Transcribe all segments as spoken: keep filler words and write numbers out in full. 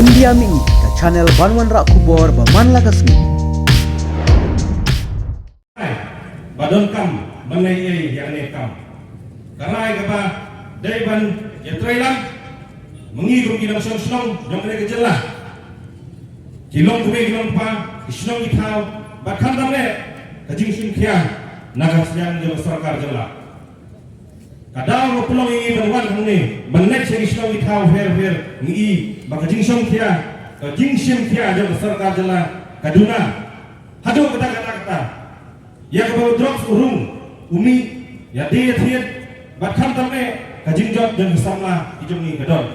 India Mih, ka channel ban wanrah khubor ba man la ka sngi. Ba donkam ban leh ei ïa kane ka kam. Ka rai kaba dei ban ïatreilang ma ngi kum ki nongshong shnong jong kane ka jylla. Ki long kmie ki long kpa, ki shnong ki thaw, bad khamtam eh ka jingshim khia na ka shnong jong ka sorkar jylla. Ka daw ka pynlong ïa ngi ban wan hangne ban leit sha ki shnong ki thaw pher pher, ngi i ba ka jingshim khia, ka jingshim khia jong ka sorkar jylla ka duna haduh katta katta katta. Ïa kaba u drugs u rung, u mih ïa die ïa thied, bad khamtam eh ka jingjot jong ki samla ki jong ngi ka don.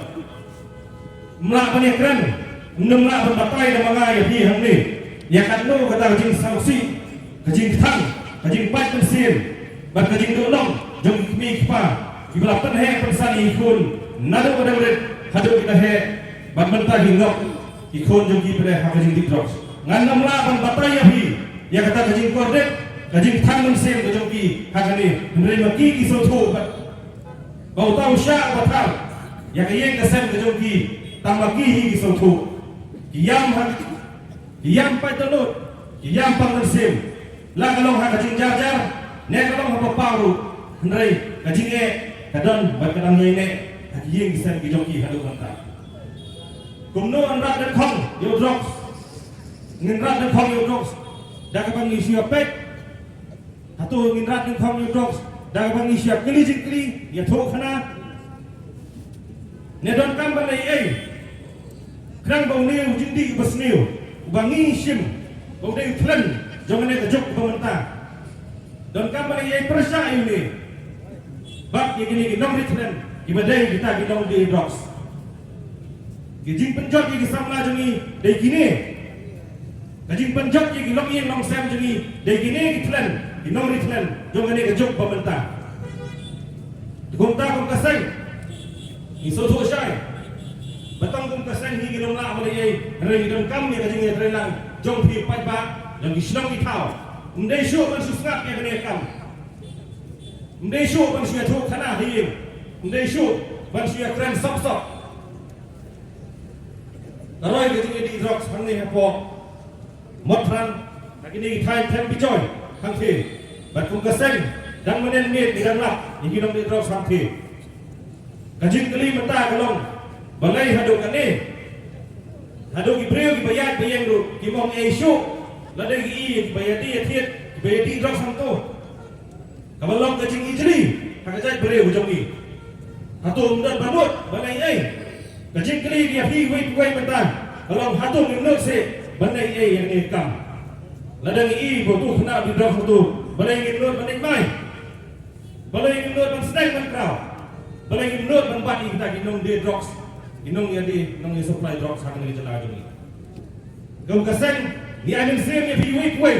Ym lah ban ïakren, ym lah ban batai da ma nga ïa phi hangne ïa katno kata ka jingsngewsih, ka jingkthang, ka jingpait mynsiem bad ka jingduh long jong ki kmie ki kpa kiba la pynheh pynsan ïa ki khun naduh ba dang rit haduh ki la heh, bad mynta ki ngop ki khun jong ki pat ha ka jingdih drugs. Ngan ym lah ban batai ïa phi ïa kata ka jingkordit, ka jingkthang mynsiem ka jong ki ha kane, hynrei ma ki ki sngewthuh bad ba uta u shah uba thar ïa ka ïing ka sem ka jong ki, tang ma ki hi ki sngewthuh. Ki ïam ha, ki ïam pait dohnud, ki ïam pang mynsiem, la ka long ha ka jingjar jar ne ka long ha ba paw ruh, hynrei ka jingeh ka don bad ka dang ïaineh ha ki ïing ki sem ki jong ki haduh mynta. Kumno yn rat dyngkhong ïa u drugs? Ngin rat dyngkhong ïa u drugs da kaba ngi shu ïa peit. Hato ngin rat dyngkhong ïa u drugs da kaba ngi shu ïa kylli jingkylli, ïathuh khana? Ne donkam ban leh ei? Khnang ba une u jingdih uba sniew uba ngi shim ba u dei u thlen jong kane ka juk ba mynta. Donkam ban leh ei pyrshah ïa une bad ïa kine ki nongri thlen kiba dei kita ki nongdie drugs. Ki jingpynjot ïa ki samla jong ngi dei kine. Ka jingpynjot ïa ki longïing longsem jong ngi dei kine ki thlen, ki nongri thlen jong kane ka juk ba mynta. Te kumta kum ka seng ngi sngewthuh shai ba tang kum ka seng hi ngin ym lah ban leh ei, hynrei ngi donkam ïa ka jingïatreilang jong phi paidbah jong ki shnong ki thaw. Ym dei shuh ban shu sngap ïa kane ka kam. Ym dei shuh ban shu ïathuh khana ha ïing. Ym dei shuh ban shu ïakren sop sop. Ka roi ka jingïadih drugs hangne hapoh Motphran, ha kine ki thaiñ Them Bijoi hangtei. Bad kum ka seng dang mynnin miet ngi dang lap ïa ki nongdih drugs hangtei. Ka jingkylli mynta ka long, balei haduh kane, haduh ki briew kiba ïaid ba ïeng ruh kim ong ei shuh, lada ki i ïa kiba ïadih ïathied, kiba ïadih drugs hangto? Kaba long ka jingijli ha ka jaitbynriew jong ngi. Hato ym don ba nud ban leh ei? Ka jingkylli ïa phi uwei pa uwei mynta ka long, hato ngim nud seh ban leh ei ïa kane ka kam? Lada ngi i ba uto u khynnah u dih drugs hato, balei ngim nud ban leit mai? Balei ngim nud ban sdang ban kraw? Balei ngim nud ban bat ïa kita ki nongdie drugs, ki nongïadie, nongïasupply drugs ha kane ka jylla jong ngi? Kum ka seng ngi ai mynsiem ïa phi uwei pa uwei.